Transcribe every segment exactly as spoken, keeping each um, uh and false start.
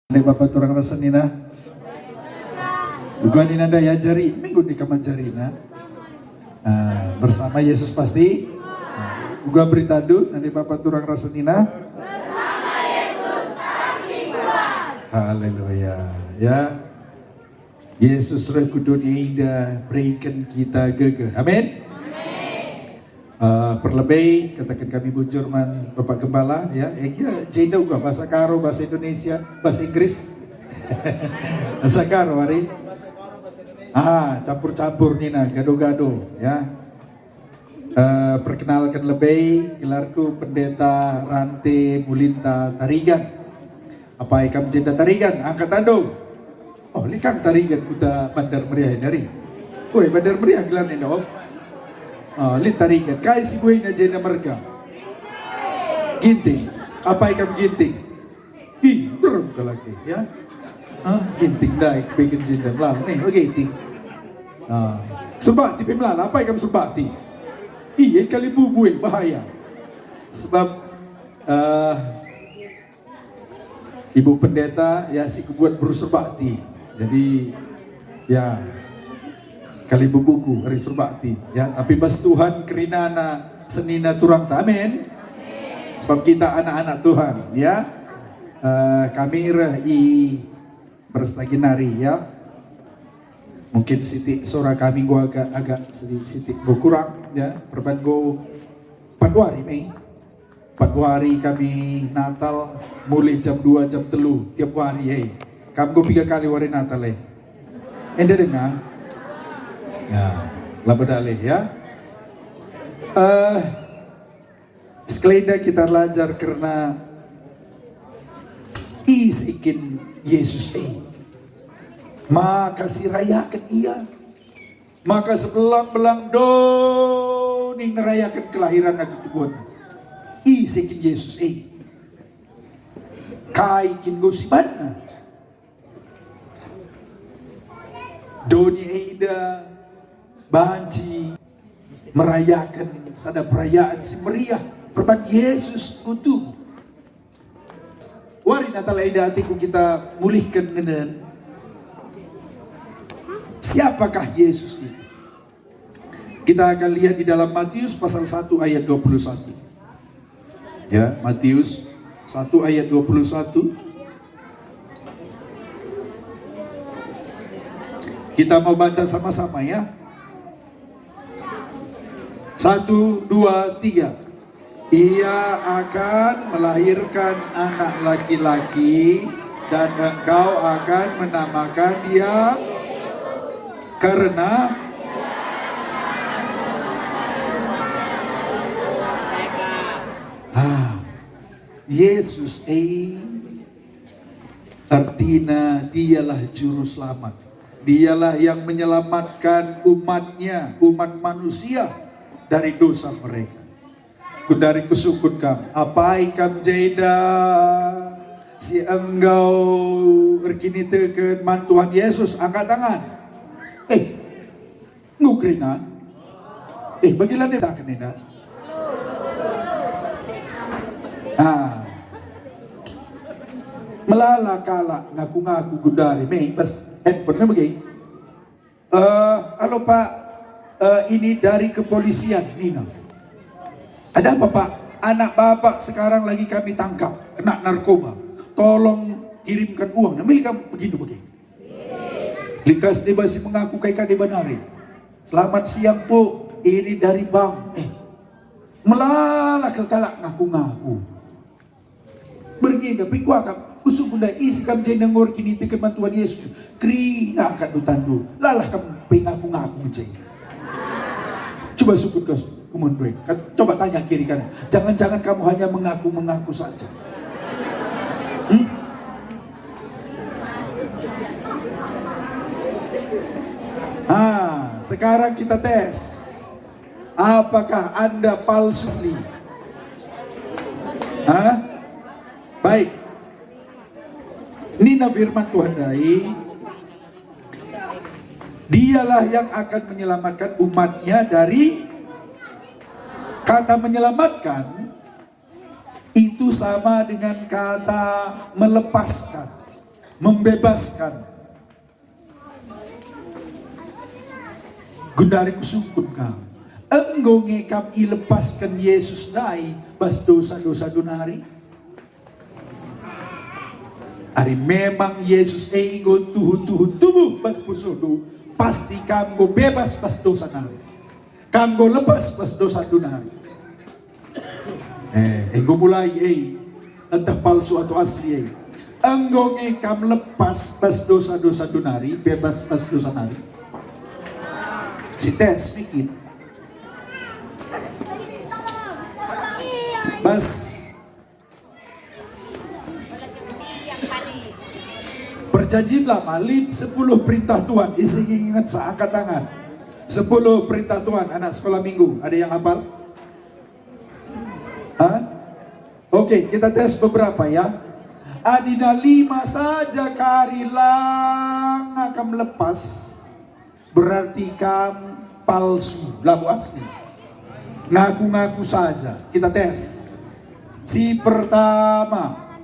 Nde bapa turang rasa nina. Uga nina ndai ajari, minggu ni kam ajarina. Ah, bersama Yesus pasti. Ah, uga beritandu, nande bapa turang rasa nina. Haleluya. Ya. Yesus reh ku doni enda bereken kita gegeh. Amin. Eh, perlebei kataken kami bujur man Bapak Gembala, ya, eh, ya, jenda uga bahasa Karo, bahasa Indonesia, bahasa Inggris. Bahasa Karo ari. Ah, campur-campur nina, gado-gado, ya. Eh, perkenalken lebei, gelarku Pendeta Rante Mulinta Tarigan. Apai kam jenda Tarigan? Angkat tandu. Oh, lit kang Tarigan kuta Bandar Meriah nari. Woi, Bandar Meriah gelarna enda, Om. Ah, lit Tarigan. Kai si buena jenda merga? Ginting. Apai kam Ginting? Ih, nterem kalak e, ya. Ah, Ginting ndai, beken jenda melala. Nih, oke, Ginting. Ah, Surbakti pe melala, apai kam Surbakti? Iya, kali bubu e, bahaya. Sebab, eh, Ibu Pendeta, ya, si kebuat beru Surbakti. Jadi, ya, kali bubuku ari Surbakti, ya. Tapi bas Tuhan kerinana senina turangta. Amin. Sebab kita anak-anak Tuhan, ya. Eh, kami reh i Beres lagi nari, ya. Mungkin sitik sora kami enggo agak, agak sitik, sitik enggo kurang, ya. Perban enggo empat wari me. Empat wari kami Natal, mulih jam dua, jam telu tiap wari, eh. Kam enggo piga kali wari Natal, eh? Enda denga? Ya, laba dalih, ya. Eh, sekalenda kita belajar kerna ise kin Yesus e. Maka si rayaken ia. Maka sebelang-belang doni ngerayaken kelahiran anak tubuan. Ise kin Yesus e? Kai kin enggo sibanna? Doni enda banci merayaken sada perayaan si meriah perban Yesus enggo tubuh. Wari Natal enda ateku kita mulihken ngenen. Siapakah Yesus itu? Kita akan lihat di dalam Matius pasal satu ayat dua puluh satu. Ya, Matius satu ayat dua puluh satu. Kita mau baca sama-sama, ya. Satu, dua, tiga. Ia akan melahirkan anak laki-laki, dan engkau akan menamakan dia karena, ah, Yesus, eh, artina dialah juru selamat. Dialah yang menyelamatkan umatnya, umat manusia dari dosa mereka. Gundari kusungkun kam, apai kam jenda si enggo erkiniteken man Tuhan Yesus? Angkat tangan. Eh, enggo kerina? Eh, bagi la netaken enda. Ah. Melala kalak ngaku-ngaku gundari, me bas handphone me bagi. Eh, halo Pak, eh, ini dari kepolisian, nina. Ada apa Pak? Anak Bapak sekarang lagi kami tangkap, kena narkoba. Tolong kirimkan uang. Nah, milih kamu begini begini. Likas deba si mengaku kai ka deba nari. Selamat siang Bu, ini dari bank. Eh, melala kalak ngaku-ngaku. Berngi enda pe kuakap, usungkun ndai, ise kam jenda enggo erkiniteken man Tuhan Yesus? Kerina kap dotandu, lalah kam pe ngaku-ngaku je. Coba sungkun kas, kumen due. Kan, coba tanya kiri kanan. Jangan-jangan kamu hanya mengaku-mengaku saja. Hmm? Ah, sekarang kita tes. Apakah Anda palsu asli? Hah? Baik. Nina firman Tuhan ndai, Dialah yang akan menyelamatkan umatnya dari, kata menyelamatkan itu sama dengan kata melepaskan. membebaskan. Gundari kusungkun kam. Enggo nge kam ilepasken Yesus ndai bas dosa-dosandu nari? Ari memang Yesus e enggo tuhu-tuhu tubuh bas pusuhndu, pasti kam enggo bebas bas dosa nari. Kam enggo lepas bas dosandu nari. Eh, enggo mulai e, entah palsu atau asli e. Enggo nge kam lepas bas dosa-dosandu nari, bebas bas dosa nari? Si tes niki. Bas. Perjanjin Lama, lit sepuluh perintah Tuhan, ise nge inget sa angkat tangan. Sepuluh perintah Tuhan, anak sekolah minggu, ada yang hafal? Hah? Oke, kita tes beberapa ya. Adina lima saja kari langa kam lepas, berarti kam palsu, labo asli. Ngaku-ngaku saja. Kita tes. Si pertama,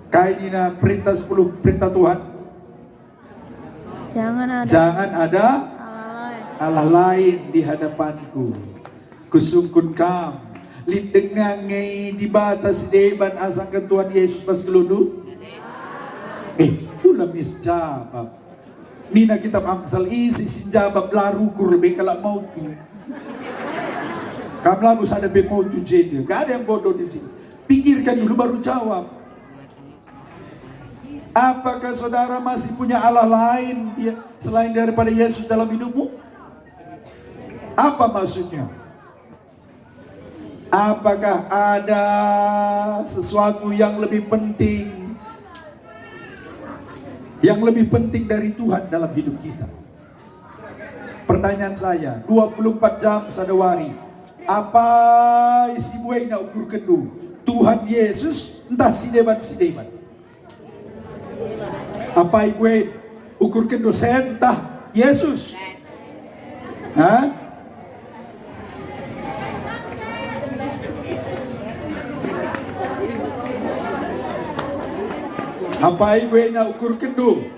kai nina perintah sepuluh perintah Tuhan? Jangan ada Jangan ada Allah lain. Allah lain di hadapanku. Kusungkun kam, lit denga nge Dibata si deban asangken Tuhan Yesus bas geluhndu? Eh, ula mis jabap. Nina kitab Amsal, ise si njabap la rukur lebe kalak mautu. Kam labo sada pe mautu jenda. Gak ada yang bodoh di sini. Pikirkan dulu baru jawab. Apakah saudara masih punya Allah lain dia, selain daripada Yesus dalam hidupmu? Apa maksudnya? Apakah ada sesuatu yang lebih penting, yang lebih penting dari Tuhan dalam hidup kita? Pertanyaan saya, dua puluh empat jam sada wari, apai si buena ukurkenndu? Tuhan Yesus ntah si deban-si deban? Apai buena ukurkenndu, sen ntah Yesus? Ha? Apai buena ukurkenndu,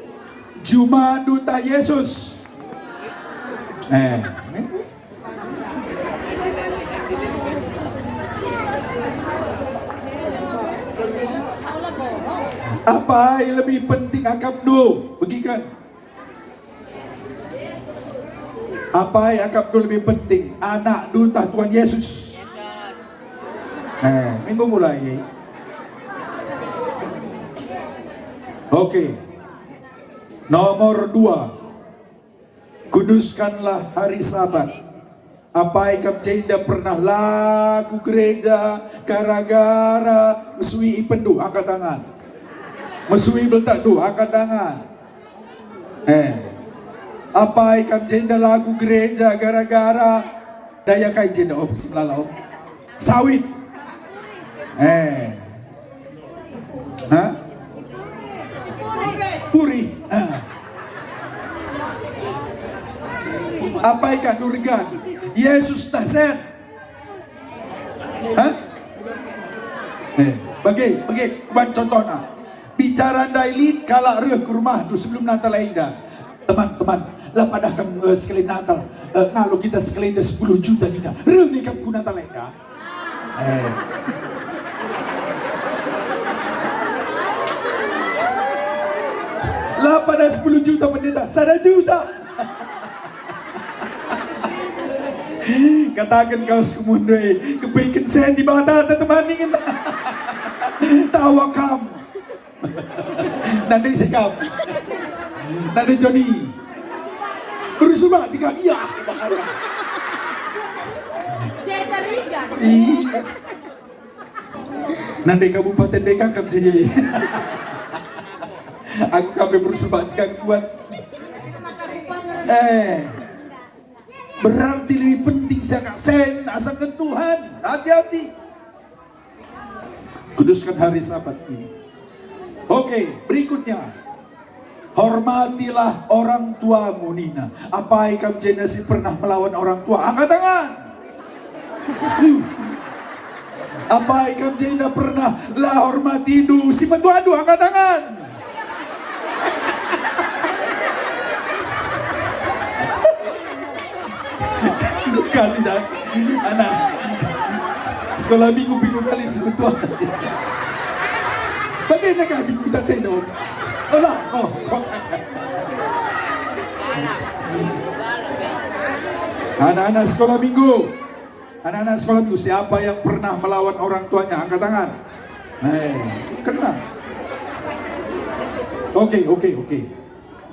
jumandu ntah Yesus? Eh, apai lebih penting akapndu? Begiken. Apai akapndu lebih penting, anakndu ntah Tuhan Yesus? Eh, minggu mulai. Oke. Nomor dua. Kuduskanlah hari Sabat. Apai kam jenda pernah la ku gereja gara-gara mesui ipenndu? Angkat tangan. Mesui beltakndu? Angkat tangan. Eh. Apai kam jenda la ku gereja gara-gara daya kai jenda, oh, si melala, oh. Sawit. Eh. Ha? Puri. Ah. Apai kam nurgan? Yesus ntah sen? Ha? Eh, bage, bage, kuban contohna. Bicara ndai lit kalak reh ku rumahndu sebelum Natal enda. Teman-teman, la pada kam, eh, sekali Natal, eh, ngalo kita sekali enda sepuluh juta nina. Reh nge kam ku Natal enda? Eh. La pada sepuluh juta, pendeta, sada juta. Kataken kau si kumundu e, kepeken sen Dibata, teman ningen. Tawa kam. Nande ise kam? Nande Joni. Berusuh bak tiga dia. Iya. Nande Kabupaten Deka kam saja. Aku kami berusuh bak tiga kuat. Eh. Berarti lebih penting siakap sen asangken Tuhan. Hati-hati. Kuduskan hari Sabat ini. Oke, berikutnya. Hormatilah orang tuamu, nina. Apai kam jenda si pernah melawan orang tua? Angkat tangan. Apai kam jenda pernah la hormatindu si metuandu? Angkat tangan. Anak sekolah minggu piga kali sebutuan. Bagaimana kaki kita tedong? Olah, oh, kok. Anak-anak sekolah minggu. Anak-anak sekolah minggu, siapa yang pernah melawan orang tuanya, angkat tangan. Eh, kena. Oke, oke, oke.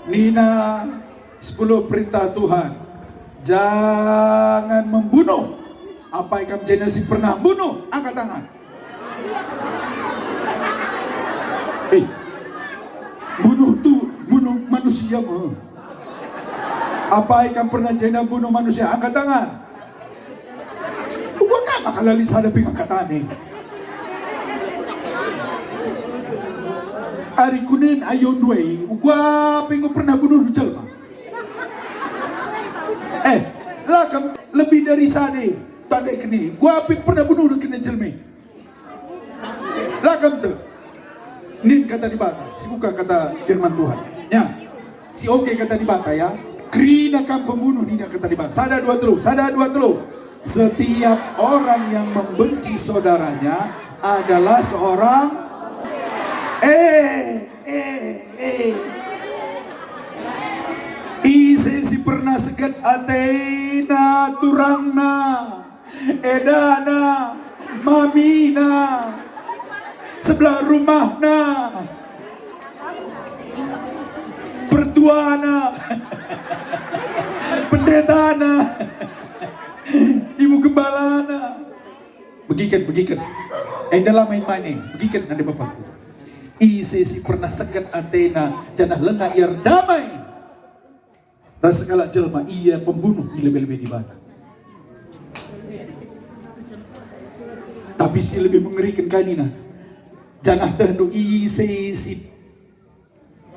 Nina sepuluh perintah Tuhan. Jangan membunuh. Apai kam jenda si pernah bunuh? Angkat tangan. Eh, bunuh tu, bunuh manusia me. Apai kam pernah jenda bunuh manusia? Angkat tangan. Uga kam maka la lit sada pe ngangkat tangan. Ari kunen ayo nduwe, uga pe enggo pernah bunuh jelma. Eh, la kam lebih dari sada tande kene, uga pe pernah bunuh kene jelma. La kam tek. Nin kata Dibata, sibuka kata firman Tuhan. Ya. Si oge kata Dibata ya. Kerina kam pembunuh nina kata Dibata. Sada dua telu, sada dua telu. Setiap orang yang membenci saudaranya adalah seorang eh eh eh ise si pernah seget atena turangna. Edana, mamina, sebelah rumahna, pertuana, pendetana, ibu gembalana. Begiken, begiken. Enda la main-main e. Begiken, nande bapangku. Ise si pernah seget atena janah langa ia erdamai ras sekalak jelma, ia pembunuh i lebe-lebe Dibata. Tapi si lebih mengeriken kai nina, janah tehndu ise-ise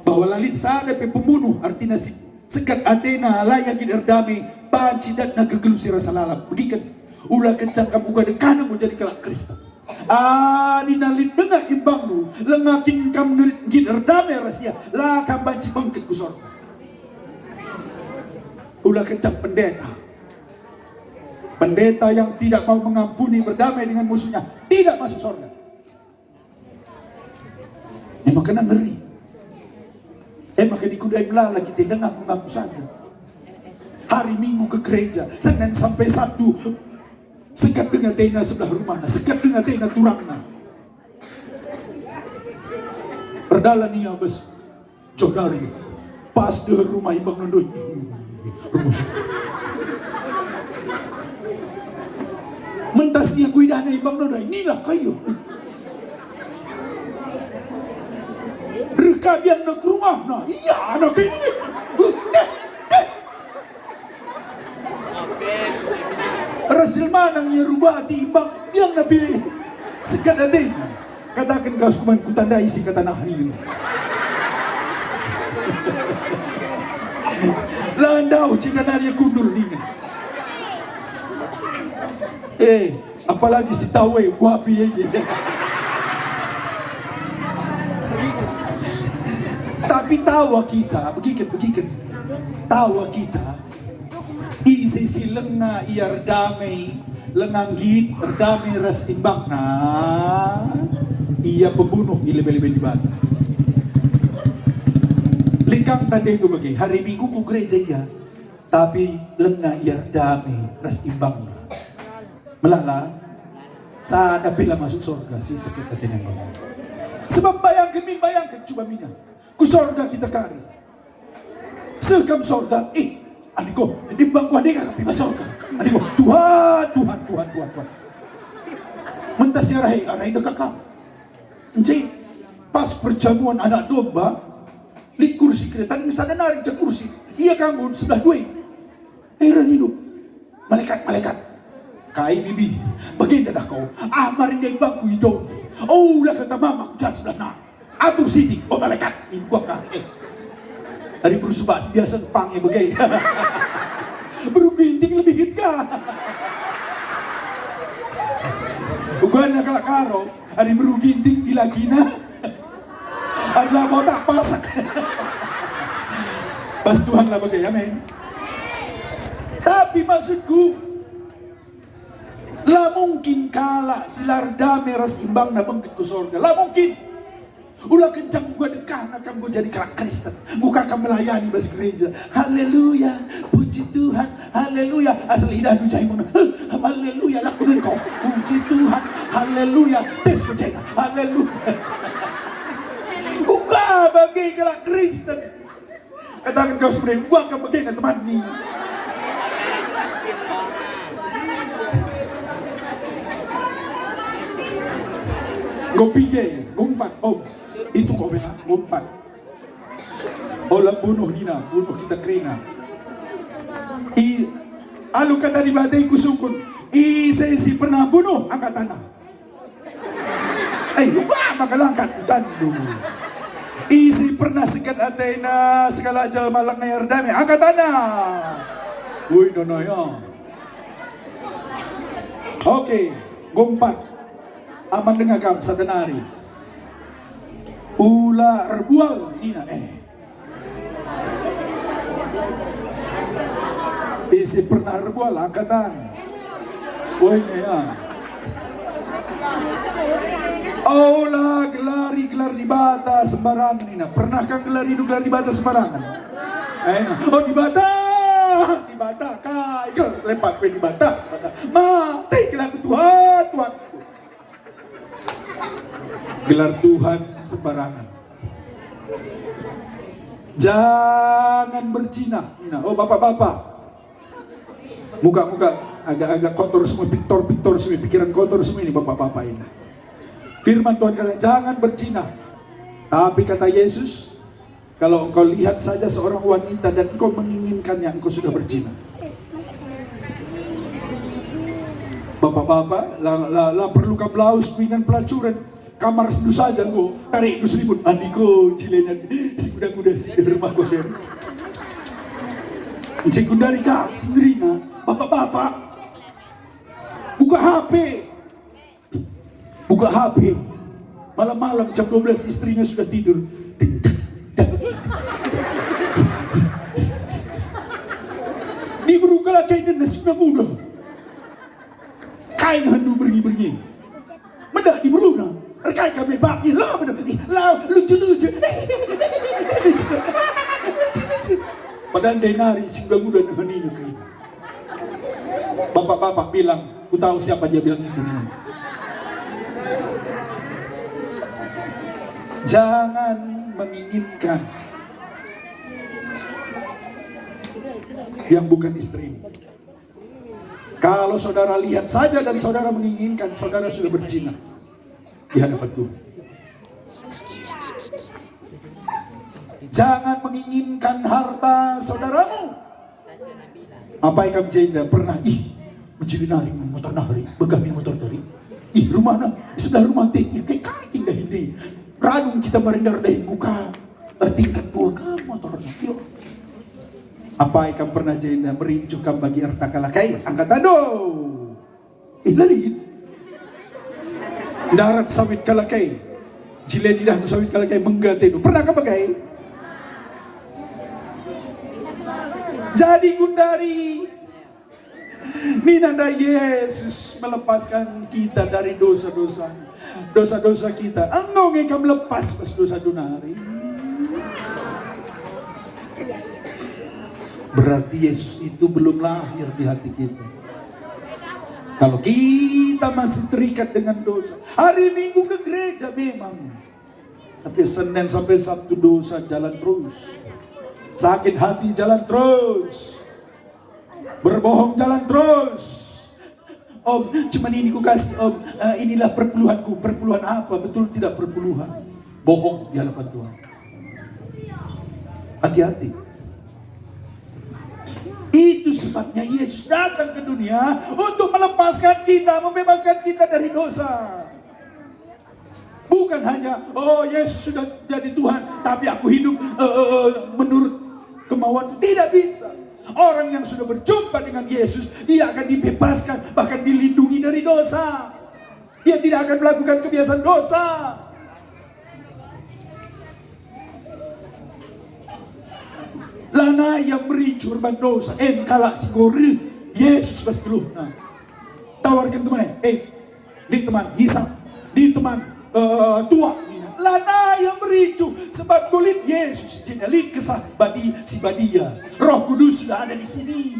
bahwa la lit sada pe pembunuh, artina si sekat atena la ia nggit erdame, banci datna kegeluh si rasa lalap. Begiken, ula kencang kam uga dekahna enggo jadi kalak Kristen. Adina lit denga imbangndu, langa kin kam ngerit nggit erdame ras ia, la kam banci bengket ku sorga. Ula kencang pendeta. Pendeta yang tidak mau mengampuni, berdamai dengan musuhnya, tidak masuk sorga. Emang kena ngeri. Emang kena ikut melala kita, denga ngaku-ngaku saja. Hari Minggu ke gereja, Senin sampai Sabtu. Sekat denga tena sebelah rumahna, sekat denga tena turangna. Erdalan ia bas, jodari. Pas deher rumah imbang nondoi. Rumus. Mentas ia kuidahna imbang nondoi, nila kayo. Reka biang nak rumah, nah, iya, anak ini. Deh, deh. Ras jelma nang ia rubati imbang, biang nabi sekat ate. Kataken kau sekuman kutandai si kata nah ningen. La ndauh cinta nari kundul ningen. Eh, apalagi si tawe, wapi aja. Tapi tawa kita, begiken, begiken. Tawa kita, ise si lenga ia erdame, lenga nggit erdame ras imbangna, ia pembunuh i lebe-lebe Dibata. Lit kang tandendu bage, hari Minggu ku gereja ia, tapi lenga ia erdame ras imbangna. Melala, sada pe la masuk sorga si sekat atena. Sebab bayangken min, bayangken cuba mina. Ku sorga kita kari. Seh kam sorga, ih, aniko, imbangku ande ka kami sorga. Aniko, Tuhan, Tuhan, Tuhan, Tuhan, Tuhan. Mentas ia rahe, arahi deka kam. Nce, pas perjamuan anak domba, lit kursi kereta, misalnya nari ja kursi. Ia kanggo sebelah dua. Eh, nindu. Malekat, malekat. Kai bibi, bagenda dah kau. Ah, mari ndai bangku i doni. Oh, la kata mama ku jalan sebelah na. Atur sitik, oh malekat. Ini gua kari, eh. Ari beru Subak biasa pange bage. Beru Ginting lebih hit ka. Ugana kalak Karo, ari beru Ginting dilagina. Adalah botak pasak. Pas Tuhan lah bage, amin. Tapi maksudku, La mungkin kalak si la erdame ras imbangna bengket ku sorga. La mungkin. Ula kencang uga dekahna kam enggo jadi kalak Kristen. Enggo ka kam melayani bas gereja. Haleluya, puji Tuhan, haleluya. Asal idahndu jahimeng, haleluya, lakunen kau. Puji Tuhan, haleluya. Tes kau jahimeng, haleluya. Uga bage kalak Kristen. Kataken kau sebenarnya, gua akan begena teman ni. Enggo piga, enggo empat, oh, itu kau bena, enggo empat. Ola bunuh nina, bunuh kita kerina. I, alu kata Dibata ikusungkun, ise si pernah bunuh, angkat tangan. Eh, uga maka langkat utandu. Ise pernah singket atena sekalak jelma langa erdame? Angkat tangan. Woi, nono ya. Oke, enggo empat. Aman denga kam sada nari. Ula erbual nina, eh. Ise pernah erbual angkat tangan? Woi, ne, ya. Ola gelari gelar Dibata sembarangen nina. Pernah kam gelari gelar Dibata sembarangen? Aina. Oh, Dibata, Dibata, kai kal lempak pe Dibata. Mate kal aku, Tuhan, Tuhan. Gelar Tuhan sembarangen. Jangan berzina. Nina, oh, bapak-bapak. Muka-muka agak-agak kotor semua, piktor-piktor semua, pikiran kotor semua ini bapak-bapak ini. Firman Tuhan kata, "Jangan berzina." Tapi kata Yesus, "Kalau engkau lihat saja seorang wanita dan engkau menginginkannya, engkau sudah berzina." Bapak-bapak, la, la, la perlu kam lawes ku ingan pelacuren. Kamar sendu saja enggo, tarik ku selimut. Andiko, cilena si kuda-kuda si rumah kuda. Encik gundari ka, si ngerina. Bapak-bapak, buka H P. Buka H P. Malam-malam jam dua belas istrinya sudah tidur. Ding, dang, dang. Diberu kalak kai nena si kuda-kuda. Kai nehendu berngi-berngi? Meda diberuna. Erkai kami bak ni, la meda. Ih, la, lucu-lucu. Lucu. Lucu-lucu. Padahal denari si muda-muda neheni negeri. Bapak-bapak bilang, "Ku tahu siapa dia," bilang itu, nina. Jangan menginginkan yang bukan istrimu. Kalau saudara lihat saja dan saudara menginginkan, saudara sudah berzina di hadapan Tuhan. Jangan menginginkan harta saudaramu. Apai kam jenda pernah, ih, mejili nari motor nari, begah min motor nari. Ih, rumahna sebelah rumah te, ih, kai, kai kin dahin ni. Radung kita merendar dahin muka. Ertingkat dua kam motorna. Yo. Apai kam pernah jenda merincuh kam bagi harta kalak kai? Angkat tandu. Ih, la lit. Ndarat sawit kalak kai. Jile idahndu sawit kalak kai, mengga atendu. Pernah kam bage? Jadi gundari. Nina nda Yesus melepaskan kita dari dosa-dosa. Dosa-dosa kita. Enggo nge kam lepas bas dosa nari. Berarti Yesus itu belum lahir di hati kita. Kalau kita masih terikat dengan dosa, hari Minggu ke gereja memang, tapi Senin sampai Sabtu dosa jalan terus. Sakit hati jalan terus. Berbohong jalan terus. Om, cuman ini ku kasih, Om. Eh, inilah perpuluhanku. Perpuluhan apa? Betul tidak perpuluhan? Bohong di hadapan Tuhan. Hati-hati. Itu sebabnya Yesus datang ke dunia untuk melepaskan kita, membebaskan kita dari dosa. Bukan hanya, "Oh, Yesus sudah jadi Tuhan, tapi aku hidup, eh, eh, eh, menurut kemauanku." Tidak bisa. Orang yang sudah berjumpa dengan Yesus, dia akan dibebaskan, bahkan dilindungi dari dosa. Dia tidak akan melakukan kebiasaan dosa. Lanai ia merincuh erban dosa, en kalak si ngori Yesus bas geluhna. tawarken teman, eh, di teman ngisap, di teman, eh, tuak nina. Lanai ia mericu, sebab enggo lit Yesus, jadi lit Kesah Badi, si Badia. Roh Kudus sudah ada di sini.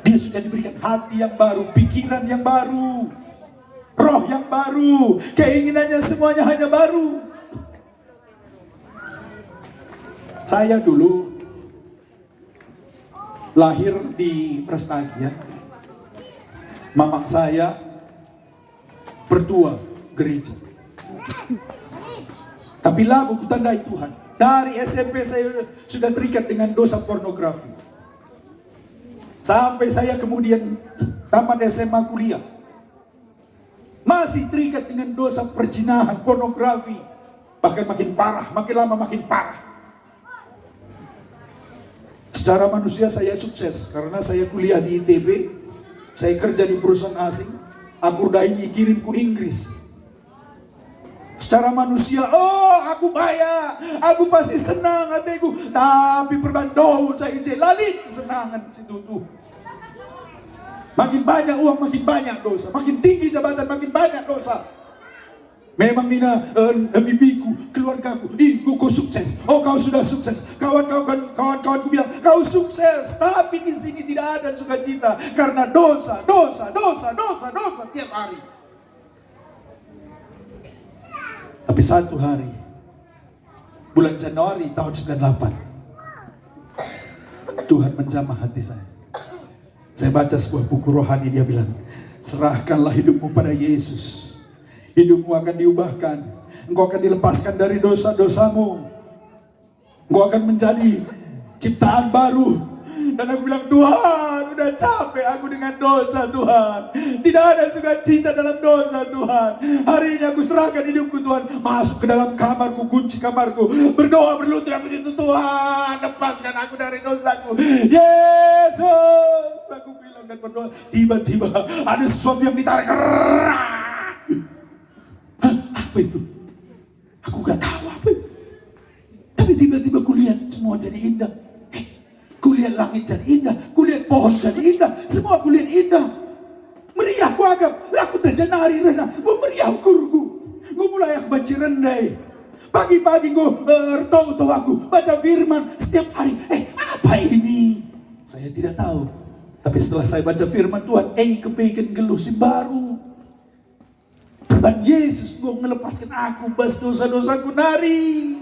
Dia sudah diberikan hati yang baru, pikiran yang baru, roh yang baru, keinginannya semuanya hanya baru. Saya dulu lahir di Prestagi, ya. Mamak saya pertua gereja. Tapi labo kutandai Tuhan. Dari S M P saya sudah terikat dengan dosa pornografi. Sampai saya kemudian tamat S M A, kuliah, masih terikat dengan dosa perzinahan, pornografi. Bahkan makin parah, makin lama makin parah. Secara manusia saya sukses karena saya kuliah di I T B, saya kerja di perusahaan asing, aku dahin ikirim ku Inggris. Secara manusia, oh, aku baya, aku pasti senang ateku. Tapi perban dosa i je, la lit kesenangan si tuhu. Makin banyak uang, makin banyak dosa. Makin tinggi jabatan, makin banyak dosa. Memang nina, eh, bibiku, keluargaku, "Ih, kau, kau sukses. Oh, kau sudah sukses." Kawan-kawan, kawan-kawanku bilang, "Kau sukses." Tapi di sini tidak ada sukacita karena dosa, dosa, dosa, dosa, dosa tiap hari. Tapi satu hari, bulan Januari tahun sembilan delapan, Tuhan menjamah hati saya. Saya baca sebuah buku rohani, dia bilang, "Serahkanlah hidupmu pada Yesus. Hidupmu akan diubahkan. Engkau akan dilepaskan dari dosa-dosamu. Engkau akan menjadi ciptaan baru." Dan aku bilang, "Tuhan, udah capek aku dengan dosa, Tuhan. Tidak ada sukacita dalam dosa, Tuhan. Hari ini aku serahkan hidupku, Tuhan." Masuk ke dalam kamarku, kunci kamarku, berdoa berlutut aku situ, "Tuhan, lepaskan aku dari dosaku. Yesus," aku bilang dan berdoa. Tiba-tiba ada sesuatu yang ditarik. Hah, apa itu? Aku gak tahu apa itu. Tapi tiba-tiba kulihat semua jadi indah. Eh, kulihat langit jadi indah, kulihat pohon jadi indah, semua kulihat indah. Meriah kuanggap, la kuteh janari rena, enggo meriah ukurku. Enggo mulai aku banci rendai. Pagi-pagi enggo, eh, ertoto aku, baca firman setiap hari. Eh, apa ini? Saya tidak tahu. Tapi setelah saya baca firman Tuhan, eh, kepeken geluh si baru. Perban Yesus enggo ngelepasken aku bas dosa-dosaku nari.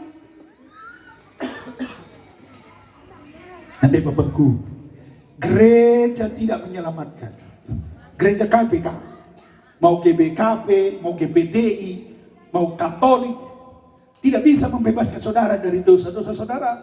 Ande bapangku, gereja tidak menyelamatkan. Gereja K P K, mau G B K P, mau G B D I, mau Katolik, tidak bisa membebaskan saudara dari dosa-dosa saudara.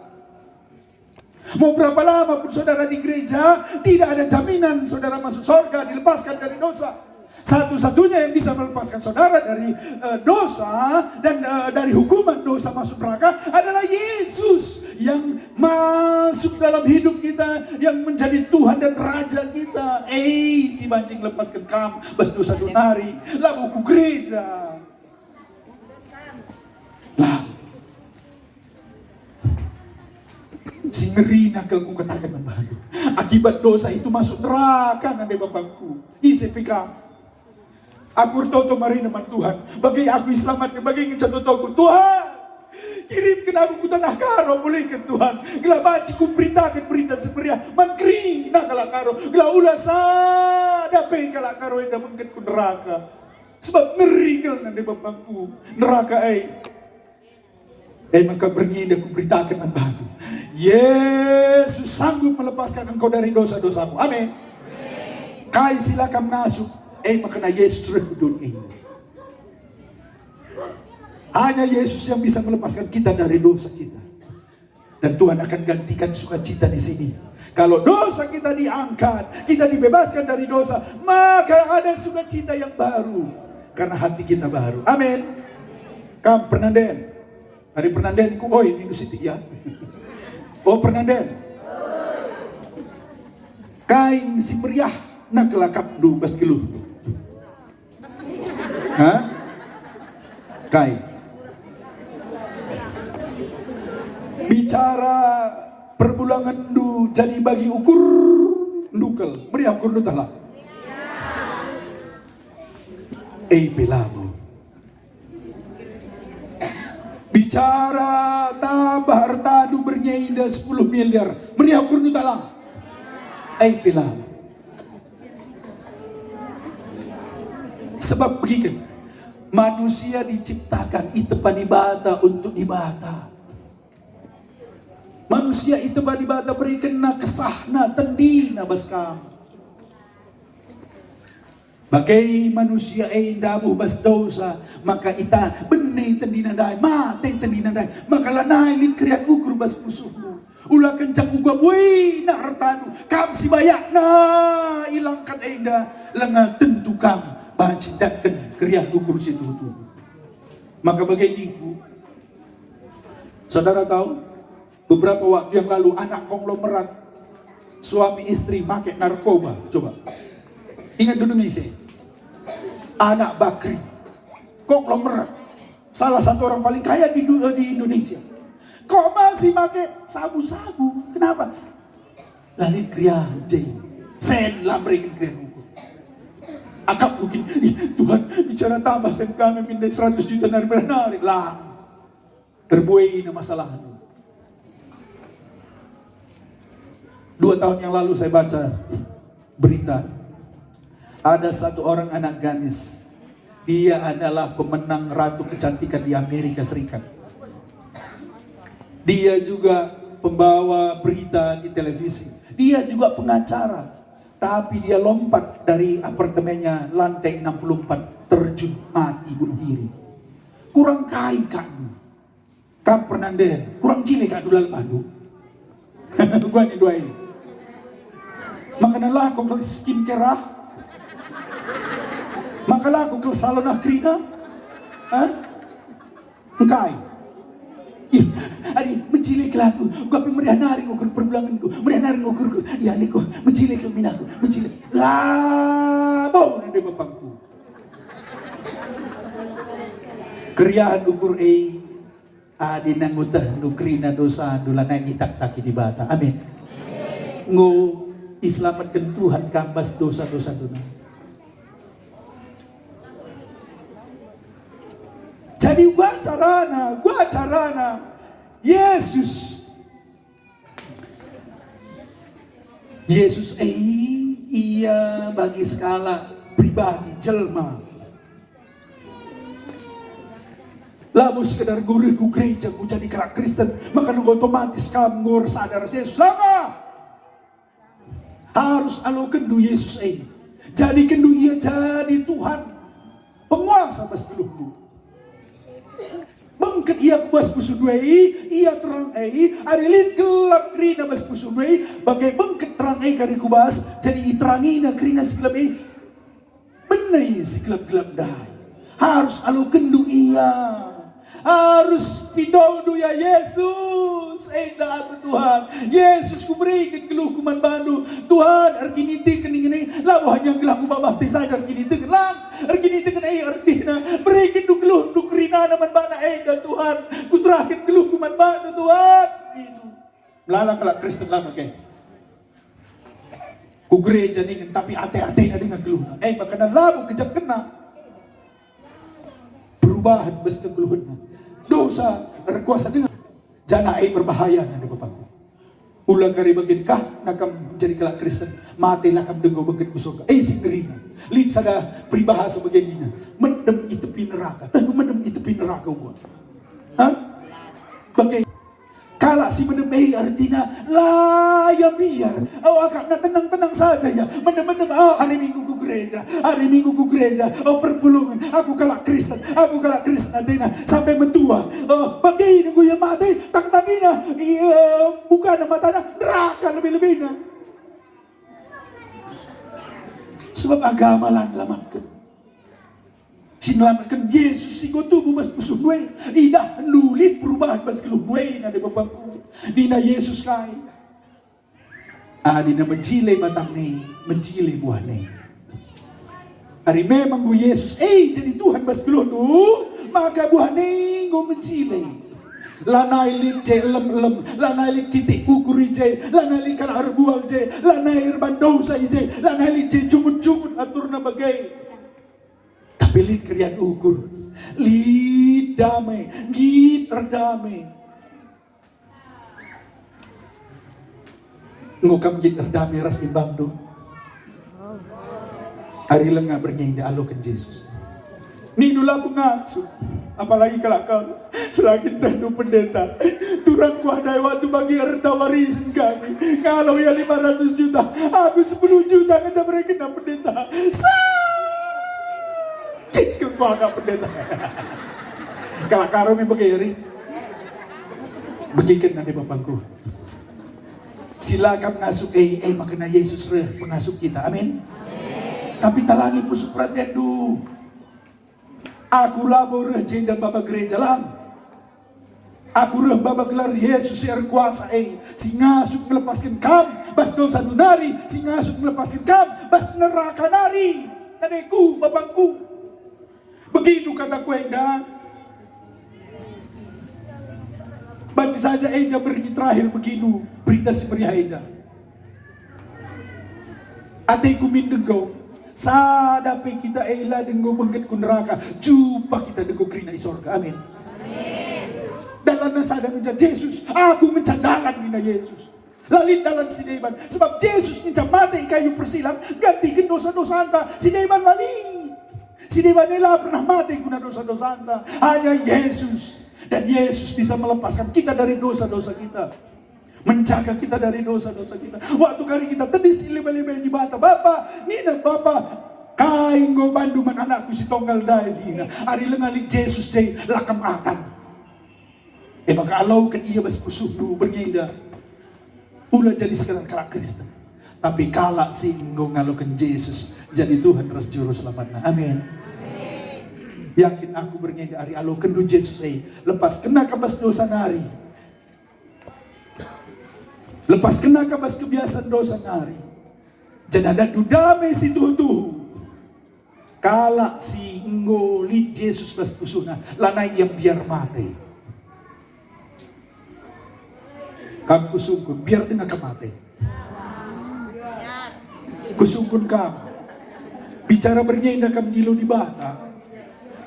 Mau berapa lama pun saudara di gereja, tidak ada jaminan saudara masuk sorga, dilepaskan dari dosa. Satu-satunya yang bisa melepaskan saudara dari, eh, dosa dan, eh, dari hukuman dosa masuk neraka adalah Yesus yang masuk dalam hidup kita, yang menjadi Tuhan dan Raja kita. Eh, si banci ngelepasken kam bas dosa nari, labo ku gereja. Lah, si ngerina kal kukataken man bandu. Akibat dosa itu masuk neraka nande bapangku. Ise pe kam? Aku ertoto marina man Tuhan. Bage aku iselamatken, bage ngenca totoku. Tuhan, kirimken aku ku taneh Karo, mulihken Tuhan. Gelah banci kuberitaken Berita Si Meriah man kerina kalak Karo. Gelah ula sada pe kalak Karo enda bengket ku neraka. Sebab ngeri kal nande bapangku neraka e. E maka berngi enda kuberitaken man bandu, Yesus sanggup melepaskan engkau dari dosa-dosamu. Amin. Kai si la kam ngasup, e maka na Yesus reh ku doni e. Hanya Yesus yang bisa melepaskan kita dari dosa kita. Dan Tuhan akan gantikan sukacita di sini. Kalau dosa kita diangkat, kita dibebaskan dari dosa, maka ada sukacita yang baru. Karena hati kita baru. Amin. Kam pernanden. Hari pernandenku, oi, nindu siti ya. Oh, pernanden. Kai si meriah na kelakapndu bas geluh. Hah? Kai? Bicara perbulan Perbulangendu jadi bagi ukur ndukel. Meriah ukurndu tah la? Eh, pe labo. Bicara tambah ertandu berngi enda sepuluh miliar. Meriah ukurndu tah la? Eh, pe labo. Sebab begini, manusia diciptakan, itepa Dibata untuk Dibata. Manusia itepa Dibata berekenna kesahna, tendina bas kam. Bage manusia e ndabuh bas dosa, maka ita bene tendina ndai, mate tendina ndai, maka lanai lit keriahen ukur bas pusuhndu. Ula kencang uga buena ertandu, kam si bayakna ilangkat enda, langa tentu kam banci ndatken keriahen ukur si tuhu-tuhu. Maka bage ningku, saudara tahu, beberapa waktu yang lalu anak konglomerat suami istri make narkoba. Coba. Ingat dulu ngise. Anak bakri. Konglomerat. Salah satu orang paling kaya di, du- di Indonesia. Kok masih make sabu-sabu? Kenapa? Lalin keriahen je. Sen la mereken keriahen ukur. Akap mungkin, "Ih, Tuhan, bicara tambah sen kami min seratus juta nari-nari." Lah. Erbuena masalahna. Dua tahun yang lalu saya baca berita. Ada satu orang anak gadis. Dia adalah pemenang Ratu Kecantikan di Amerika Serikat. Dia juga pembawa berita di televisi. Dia juga pengacara. Tapi dia lompat dari apartemennya lantai enam puluh empat, terjun mati bunuh diri. Kurang kai kak. Kam pernah nden, kurang cile kak dula bandu. Gua ni dua ini. Makana lako ke skincare ah. Maka lako ke salon ah kerina. Hah? Engkai? Ih, adi, mencile ke aku. Gua pe meriah nari ngukur perbulangenku, meriah nari ngukurku. Ya niku, mencile ke minaku, mencile. Labo nande bapangku. Keriahen ukur e. Adi nangkutehndu kerina dosandu lanai itaktaki Dibata. Amin. Enggo iselamatken Tuhan kam bas dosa-dosandu nari. Jadi uga carana, uga carana Yesus Yesus e, ia bagi sekalak pribadi jelma. Labo sekedar gurih ku gereja, ku jadi kalak Kristen, maka nunggu otomatis kam ngur sadar Yesus. Lama. Harus alokenndu Yesus e. Jadikenndu ia jadi Tuhan, penguasa bas geluhndu. Bengket ia ku bas pusuhndu e, ia terang e, adi lit gelap kerina bas pusuhndu e, bage bengket terang e kari ku bas, jadi iterangina kerina si gelap e. Bene si gelap-gelap ndai. Harus alokenndu ia. Harus pindondu ia Yesus. Enda aku Tuhan. Yesus, kubereken geluhku man bandu. Tuhan, erkiniteken ingan e. Labo hanya gelah ku babah te saja erkiniteken. Lang. Erkiniteken e ertina, berekenndu geluhndu kerinana man bana enda, Tuhan. Kuserahken geluhku man bandu, Tuhan. Nindu. Melala kalak Kristen lama ke. Ku gereja ningen, tapi ate-atena denga geluhna. E, makana labo kejapkenna. Perubahan bas kegeluhenna. Dosa erkuasa denga. Janah e berbahaya nande bapangku. Ula kari bagin kah nakam jadi kalak Kristen, mate la kam denggo bengket ku surga. E, si ngerina. Lit sada peribahasa bagin nina, mendem i tepi neraka. Tentu mendem i tepi neraka uga. Hah? Bage kalak si mendem e ertina la ia mbiar. Oh, akapna tenang-tenang saja ia. Mendem-mendem, oh, hari Minggu ku gereja. Hari Minggu ku gereja. Oh, perpulungen. Aku kalak Kristen. Aku kalak Kristen atena. Sampai metua. Oh, bage nunggu ia mate. Tang-tangina. Ia bukana matana. Neraka lebih-lebihna. Sebab agama la nelamatken. Si nelamatken Yesus si enggo tubuh bas pusuhndu e. Idahndu lit perubahan bas geluhndu e, nande bapangku. Nina Yesus kai? Adina mejile batangna e, mejile buahna e. Ari memang enggo Yesus e jadi Tuhan bas geluhndu, maka buahna e enggo mejile. Lanai lit je elem-elem, lanai lit kitik ukur i je, lanai lit kalak erbual je, lanai erban dosa i je, lanai lit je jungut-jungut aturna bage. Tapi lit keriahen ukur, lit dame, nggit erdame. Enggo kam nggit erdame ras imbangndu? Ari langa berngi enda aloken Jesus. Nindu labo ngasup, apalagi kalak kam. La kin tehndu pendeta. Turang kuah ndai waktu bagi erta warisen kami. Ngalo ia lima ratus juta, aku sepuluh juta ngenca berekenna pendeta. Sa! Kit kekuah kak pendeta. Kalak Karo me bage, eri. Begiken nande bapangku. Si la kam ngasup e, e maka na Jesus reh pengasup kita. Amin. Tapi talangi pusuh peratenndu. Aku labo reh jenda baba gereja lang. Aku reh baba gelar Jesus si erkuasa e, si ngasup ngelepasken kam bas dosandu nari, si ngasup ngelepasken kam bas neraka nari. Nadeku, bapangku. Begindu kataku enda. Banci saja enda berngi terakhir begindu berita si meriah enda. Ateku min denggo, sada pe kita e la denggo bengket ku neraka, jumpa kita denggo kerina i sorga. Amin. Dalanna sada ngenca Jesus, aku ngenca dalan nina Jesus. La lit dalan si deban, sebab Jesus ngenca mate i kayu persilang, gantiken dosa-dosanta. Si deban la lit. Si deban e la pernah mate guna dosa-dosanta. Hanya Yesus. Dan Yesus bisa melepaskan kita dari dosa-dosa kita. Menjaga kita dari dosa-dosa kita. Waktu kari kita tedis i lebe-lebe Dibata, Bapa, nina Bapa, kai enggo bandu man anakku si tonggal ndai, nina. Ari langa lit Jesus je, la kam atan. E maka aloken ia bas pusuhndu berngi enda. Ula jadi sekadar kalak Kristen, tapi kalak si enggo ngaloken Jesus jadi Tuhan ras Juru Selamatna. Amin. Yakin aku berngi enda ari alokenndu Jesus e, lepaskenna kam bas dosa nari. Lepaskenna kam bas kebiasaan dosa nari. Janah datndu dame si tuhu-tuhu. Kalak si enggo lit Jesus bas pusuhna, lanai ia mbiar mate. Kam kusungkun, mbiar denga kam mate. Kusungkun kam. Bicara berngi enda kam ndilo Dibata.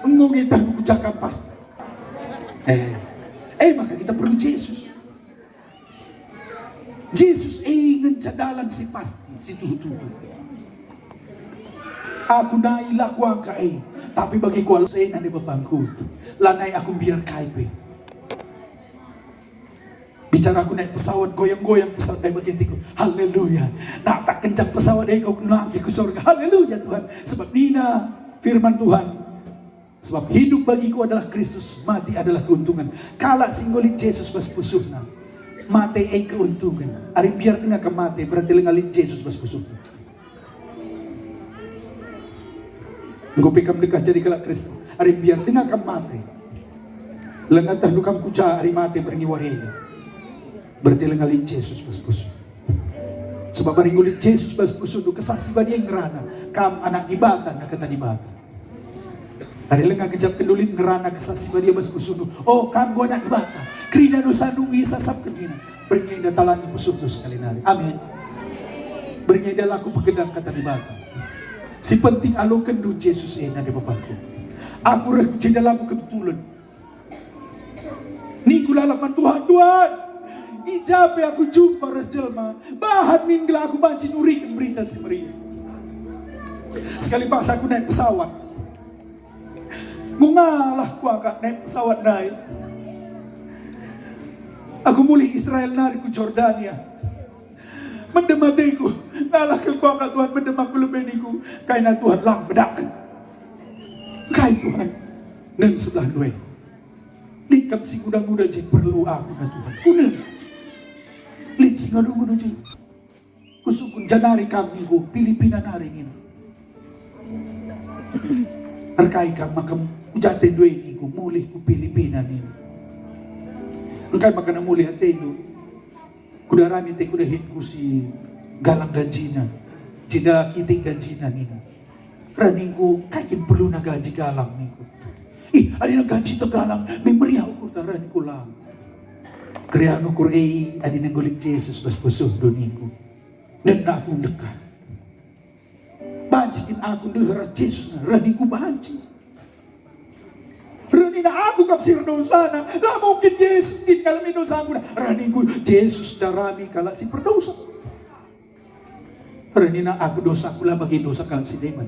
Enggo nge tah kucakap pasti. Eh, eh maka kita perlu Jesus. Jesus e ngenca dalan si pasti, si tuhu-tuhu. Aku nai la kuangka e, tapi bagi kualus e nande bapangku. Lanai aku mbiar kai pe. Bicara aku naik pesawat, goyang-goyang pesawat e bagi hatiku. Haleluya. Nak tak kencang pesawat e kau nangkih ku surga. Haleluya Tuhan. Sebab nina firman Tuhan. Sebab hidup bagiku adalah Kristus, mati adalah keuntungan. Kalak si enggo lit Jesus bas pusuhna, mate e keuntungan. Ari mbiar denga kam mate, berarti langa lit Jesus bas pusuhna. Enggo pe kam dekah jadi kalak Kristen, ari mbiar denga kam mate. Langa tahndu kam ku ja ari mate berngi wari enda. Berarti langa lit Jesus bas pusuh. Sebab ari enggo lit Jesus bas pusuhndu, Kesah Si Badia ngerana kam anak Dibata, na kata Dibata. Ari langa gejap kendulit ngerana Kesah Si Badia bas pusuhndu, oh, kam enggo anak Dibata. Kerina dosandu isasapken nina. Berngi enda talangi pusuhndu sekali nari. Amin. Berngi enda la kupegendang kata Dibata. Si penting alokenndu Jesus e nande bapangku. Aku reh ku jenda labo kebetulan. Ningku lalap man Tuhan, "Tuhan, i ja pe aku jumpa ras jelma, bahan min gelah aku banci nuriken Berita Si Meriah." Sekali pas aku naik pesawat. Enggo ngalah kuakap naik pesawat ndai. Aku mulih Israel nari ku Jordania. Mendem ateku, ngalah kal kuakap Tuhan, mendem aku lebe ningku, kaina Tuhan lang bedaken. Kai Tuhan? Neng sebelah ndai. Lit kam si nguda-nguda je perlu aku na Tuhan. Kunen. Lit si nguda-nguda je. Kusungkun janari kam ningku, Pilipina nari nina. Erkai kam maka uja atendu e ningku, mulih ku Pilipina nina. Engkai maka na mulih atendu? Kudarami te kudahin ku si galang gajina. Jenda kitik gajina nina. Ra ningku, kai kin perluna gaji galang ningku. Ih, adina gaji ta galang, me meriah ukurta ra. Kulang. Keriahen ukur e adi nenggulik Jesus bas pusuhndu ningku. Nina aku ndekah. Banci kin aku ndeher ras Jesus, reh ningku banci. Reh nina aku kap si erdosana, la mungkin Jesus kin ngalemi dosaku. Reh ningku Jesus ndarami kalak si perdosa. Reh nina aku dosaku la bage dosa kalak si deban.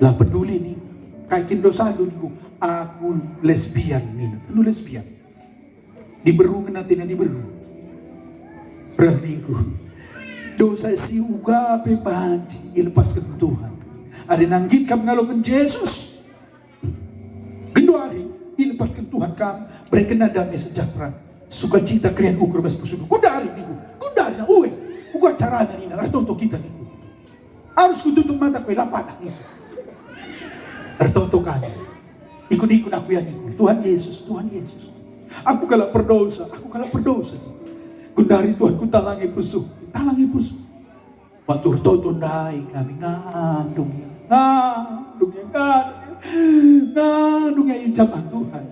La peduli ningku. Kai kin dosandu ningku, aku lesbian nina. Anu lesbian. Diberu ngena tina diberu. Reh ningku. Dosa si uga pe banci ilepasken Tuhan. Adi nanggit kam ngaloken Jesus, genduari ilepasken Tuhan kam, berekenna damai sejahtera, sukacita keriahen ukur bas pusuhndu. Genduari ningku. Genduari na ue. Uga carana nina, ertoto kita ningku. Arus kututup mata kue la padah ningku. Ertoto kami. Ikut-ikut aku ya ningku. Tuhan Yesus, Tuhan Yesus. Aku kalak perdosa, aku kalak perdosa. Genduari Tuhan kutalangi pusuh, talangi pusuh. Waktu ertoto ndai kami ngandung ya, ngandung ya, ngandung ya, ngandung ya i jaman Tuhan.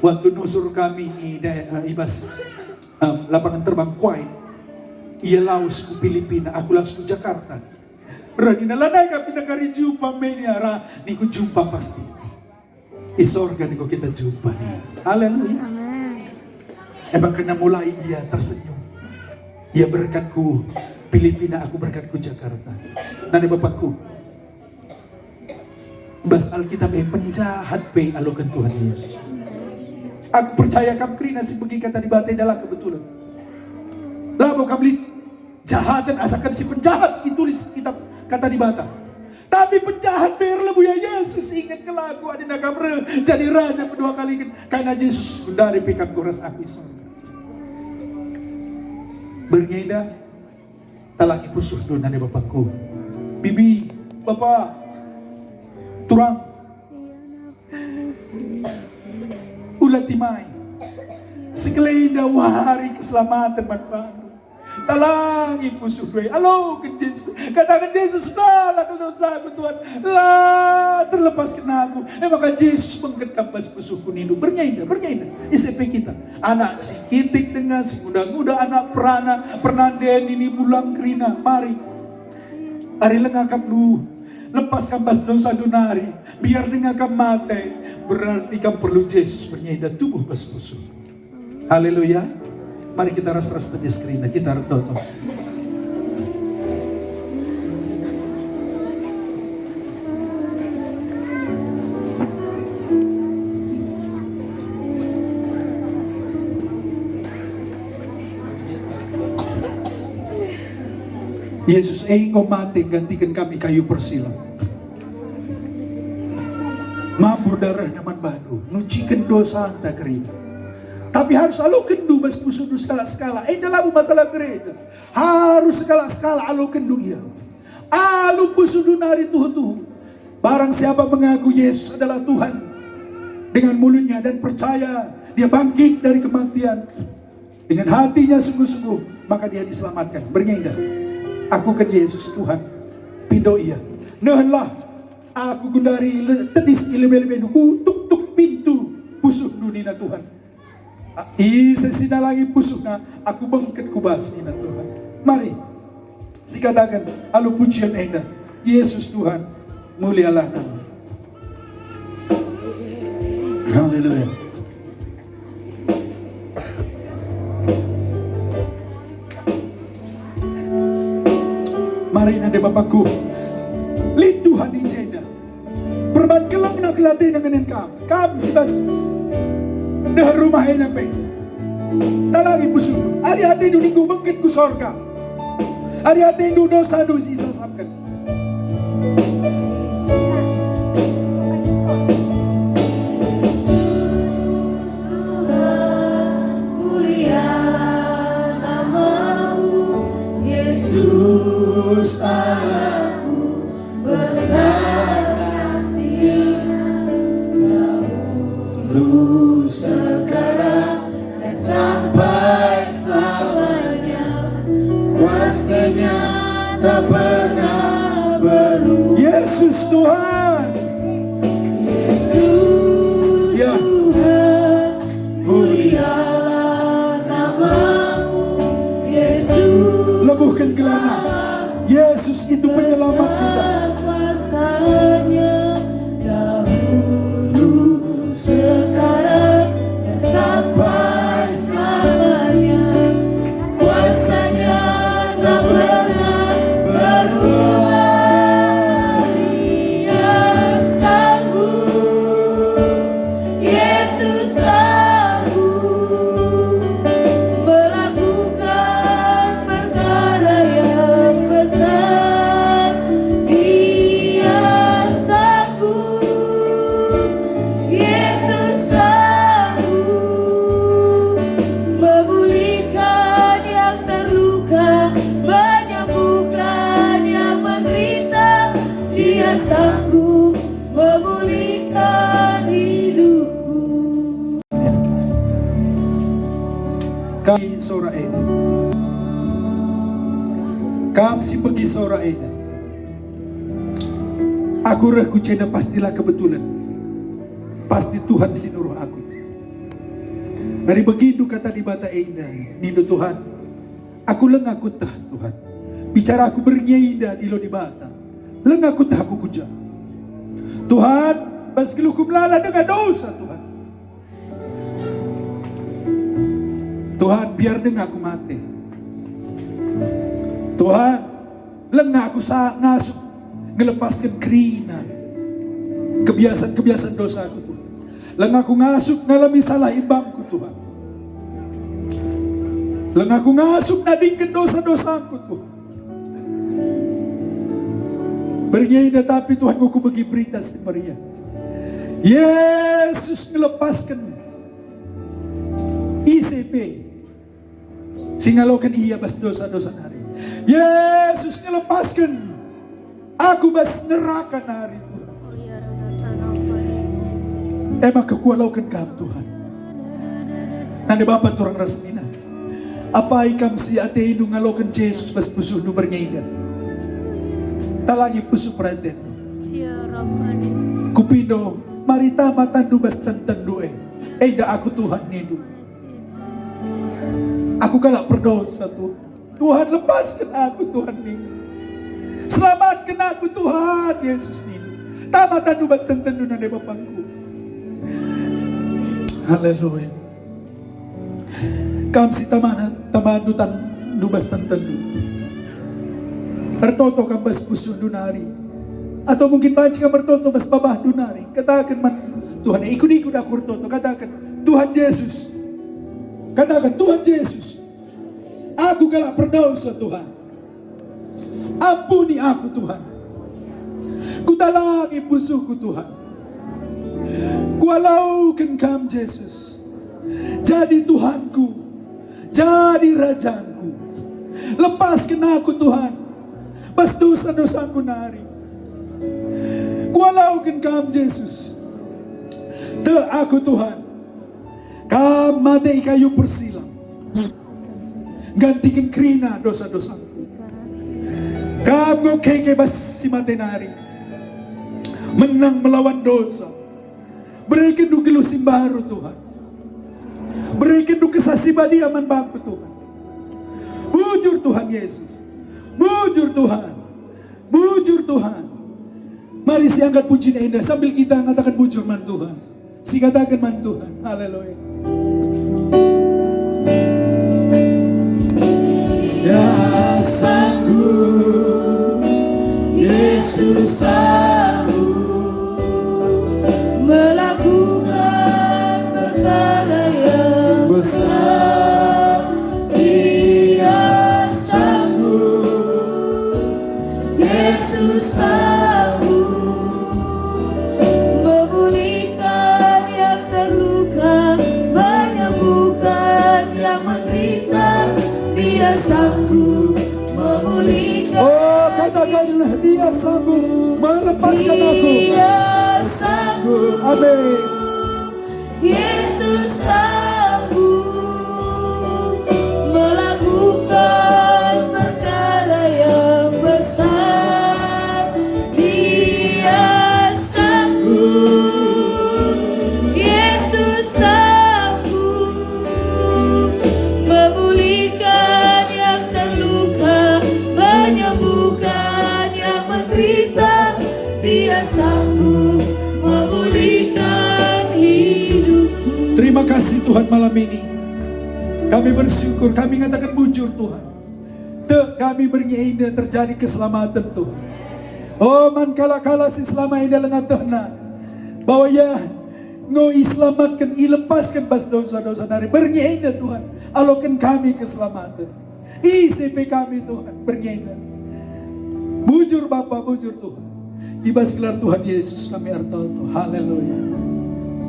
Waktu nusur kami i daer-, i bas, em, lapangan terbang Kuwait, ia lawes ku Filipina, aku lawes ku Jakarta. Reh nina lanai kami tengkari jumpa menia ra, ningku jumpa pasti. I sorga ningku kita jumpa nih. Haleluya. Amin. Emang kena mulai ia tersenyum. Ia berkat ku Filipina, aku berkat ku Jakarta. Nande bapakku. Bas Alkitab e penjahat pe aloken Tuhan Yesus. Aku percaya kam kerina si begi kata Dibata enda la kebetulan. Labo kam lit jahaten asaken si penjahat itulis kitab kata Dibata. Tapi penjahat pe erlebuh ya Yesus inget kelaku adi nakam reh jadi raja pedua kaliken. Kaina Jesus, genduari pe kam goras aku i sorga. Berngi enda, talangi pusuhndu nande bapakku. Bibi, bapa, turang. Ula timai. Sekelenda wari keselamatan man bandu. Talangi pusuh doe. Aloken Jesus. Kataken Jesus, "Bala kal dosaku, Tuhan. La terlepasken aku." E maka Jesus bengket kam bas pusuhku nindu. Berngi enda, berngi enda. Ise pe kita. Anak si kitik denga, si nguda-nguda anak perana, pernanden nini bulang kerina. Mari. Ari langa kam lu, lepas kam bas dosandu nari, biar denga kam mate, berarti kam perlu Jesus berngi enda tubuh bas pusuh. Haleluya. Mari kita ras-ras tedis kerina, kita ertoto. Yesus e enggo mate nggantiken kami kayu persilang. Mabur darehna man bandu, nuciken dosanta kerina. Tapi harus alokenndu bas pusuhndu sekalak-sekalak. Enda labo masalah gereja. Harus sekalak-sekalak alokenndu ia. Alu pusuhndu nari tuhu-tuhu. Barang siapa mengaku Yesus adalah Tuhan dengan mulutnya dan percaya Dia bangkit dari kematian, dengan hatinya sungguh-sungguh, maka dia diselamatkan. Berngi enda, akuken Yesus Tuhan. Pindo ia. Nehenlah aku genduari le-, tedis i lebe-lebendu, kutuk-tuk pintu pusuhndu, nina Tuhan. A-, ise si nalangi pusuhna, aku bengket ku bas, nina Tuhan. Mari. Sikataken alu pujian enda, "Yesus Tuhan, mulialah Nama." Haleluya. Mari nande bapakku, lit Tuhan i jenda. Perban kelengna kelaten ngenen kam. Kam si bas deher rumah ena pe. Talangi pusuhndu. Ari atendu ningku bengket ku sorga. Ari atendu dosandu si isasapken. Tuhan, mulialah namamu, Yesus Allahku. Besar kasih-Mu dahulu, sekarang, dan sampai selamanya. Kuasa-Nya tak pernah berubah. Yesus Tuhan. Yesus Ya. Tuhan. Kam sora enda. Kam si begi sora enda. Aku reh ku jenda pastilah kebetulan. Pasti Tuhan si nuruh aku. Adi begindu kata Dibata enda, nindu Tuhan, aku langa kueteh, Tuhan. Bicara aku berngi enda dilo Dibata. Langa kueteh aku ku ja. Tuhan, bas geluhku melala denga dosa, Tuhan. Tuhan, biar denga aku mate. Tuhan, langa aku sa ngasup ngelepasken kerina kebiasan-kebiasan dosaku, Tuhan. Langa aku ngasup ngalemi salah imbangku, Tuhan. Langa aku ngasup nadingken dosa-dosaku, Tuhan. Berngi enda tapi Tuhan, enggo kubegi Berita Si Meriah. Yesus ngelepasken ise pe si ngaloken ia bas dosa-dosa nari. Yesus ngelepasken aku bas neraka nari, Tuhan. E maka kualoken Kam, Tuhan. Nande Bapa turang ras senina. Apai kam si atendu ngaloken Jesus bas pusuhndu berngi enda? Talangi pusuh peratenndu. Kupindo, mari tama tanndu bas tentenndu e. Enda aku, Tuhan, nindu. Aku kalak perdosa, Tuhan. Tuhan, lepasken aku, Tuhan, nindu. Selamatken aku, Tuhan Yesus, nindu. Tama tanndu bas tentenndu nande Bapangku. Haleluya. Kam si tamana, tamandu tanndu bas tentenndu. Ertoto kam bas pusuhndu nari. Atau mungkin banci kam ertoto bas babahndu nari. Kataken man Tuhan, "Ikut-ikut aku ertoto." Kataken, "Tuhan Jesus." Kataken, "Tuhan Jesus, aku kalak perdosa, Tuhan. Ampuni aku, Tuhan. Kutalangi pusuhku, Tuhan. Kualoken Kam, Jesus. Jadi Tuhanku, jadi Rajanku. Lepasken aku, Tuhan, bas dosa-dosaku nari. Kualoken Kam, Jesus. Tek aku, Tuhan. Kam mate i kayu persilang, nggantiken kerina dosa-dosaku. Kam enggo keke bas si mate nari, menang melawan dosa. Berekenndu geluh si mbaru, Tuhan. Berekenndu Kesah Si Badia man bangku, Tuhan. Bujur, Tuhan Yesus. Bujur, Tuhan. Bujur, Tuhan. Mari siangkat pujian enda sambil kita ngataken bujur man Tuhan. Sikataken man Tuhan. Haleluya. Ya sanggup, Yesus sanggup melakukan perkara yang besar. Ia sanggup, Yesus sanggup memulihkan yang terluka, menyembuhkan yang menderita. Dia sanggup memulihkan. Oh, katakan, "Dia sanggup melepaskan aku." Dia sanggup. Amin. Yesus sanggup melakukan perkara yang besar. Dia sanggup, Yesus sanggup memulihkan yang terluka, menyembuhkan yang menderita. Dia sanggup memulihkan hidupku. Terima kasih, Tuhan, malam ini. Kami bersyukur, kami ngataken bujur, Tuhan. Tek kami berngi enda terjadi keselamatan, Tuhan. Oh, man kalak-kalak si selama enda langa tehna bahwa ia enggo iselamatken, ilepasken bas dosa-dosa nari. Berngi enda, Tuhan, aloken kami keselamatan. Ise pe kami, Tuhan, berngi enda. Bujur, Bapa, bujur, Tuhan. I bas gelar Tuhan Yesus kami ertoto. Haleluya.